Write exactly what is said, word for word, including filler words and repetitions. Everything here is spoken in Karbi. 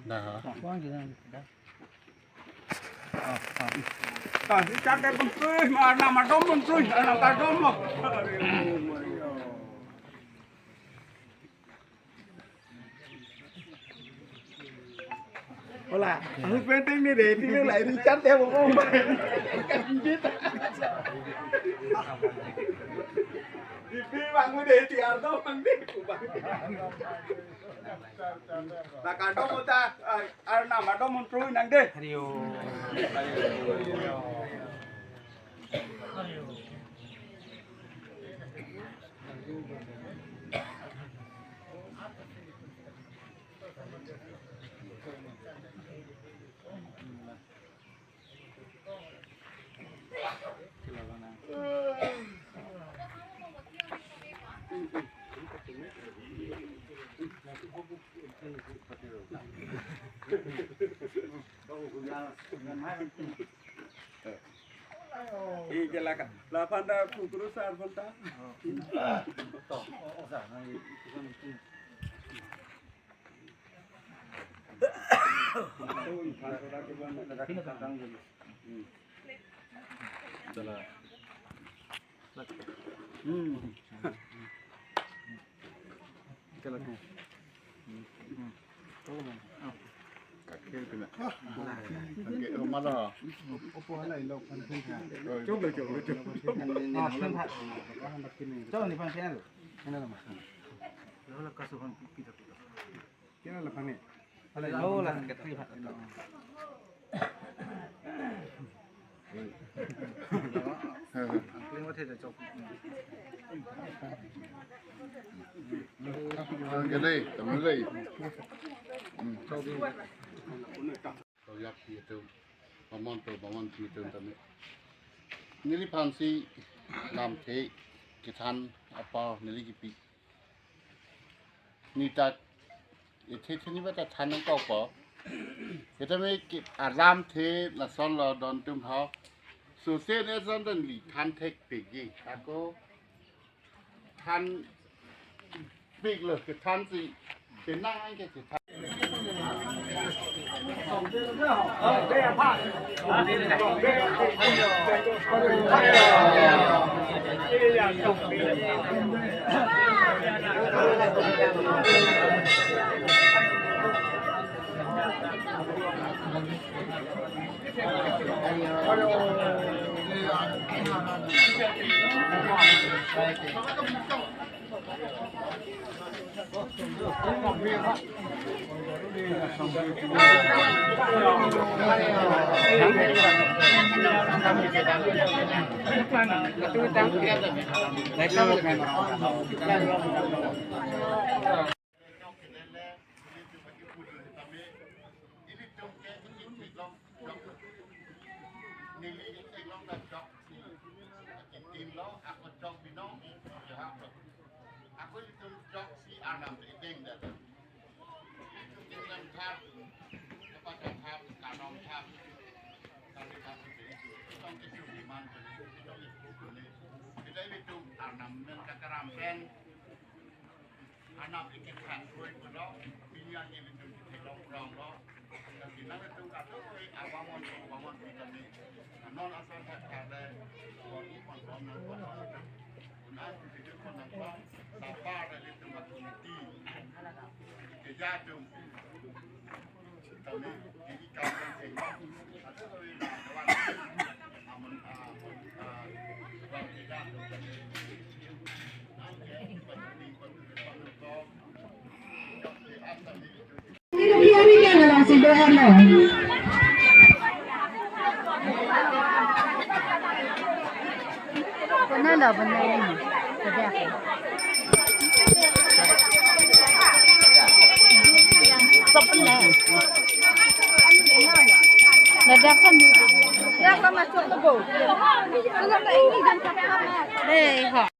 Nah. Kasi chat dei pun, eh, ma-, arnam adom pun, eh, arnam adom lo. Hola, aku penting ni dei, tinggal lah Richard ya, mau. Ipi bang udah tiar dong, bang deh. Nah, kadang udah, eh, arnam adom pun nang deh. Hari om. Iya, la phanta pukru sar phanta. Hmm. Ang ke dei, tama dei. Hmm. Kau yak pi atum, bamon to, bamon pi atum tame. Neliphan si lamthe kethan apar neli kipi. Neta, ethe theni ba ta than nangkokpo. Etame ke alamthe lason lo don atum ho. Sose ne son don neli than thekpik ji. Ako thanpik lo, kethan si penang ke kethan. Neli itheklong ta jok si, itin lo, ako jok binong, jahap lo. Ako itum jok si arnam te ideng da. Itum ingnan thap, apa ta thap, kanom thap, kami thap te itum. Itum isu iman te itum, itum isu te. Kita itum arnam men kakaram pen. Anam ikit khan koi pulo, pini ake itum itheklong prong lo. Tapi nang itum kato koi abang mon, abang mon kita ni. Non asal tak ada, koi pon pon nang pon pon. Unan kita pon nang pon, sapa ada itum akunti. Keja itum. Mana lah benda ini? Sedap. Sedap kan? Sedap kan masuk ke bawah? Sedap tak ini jam satu malam. Eh, ha.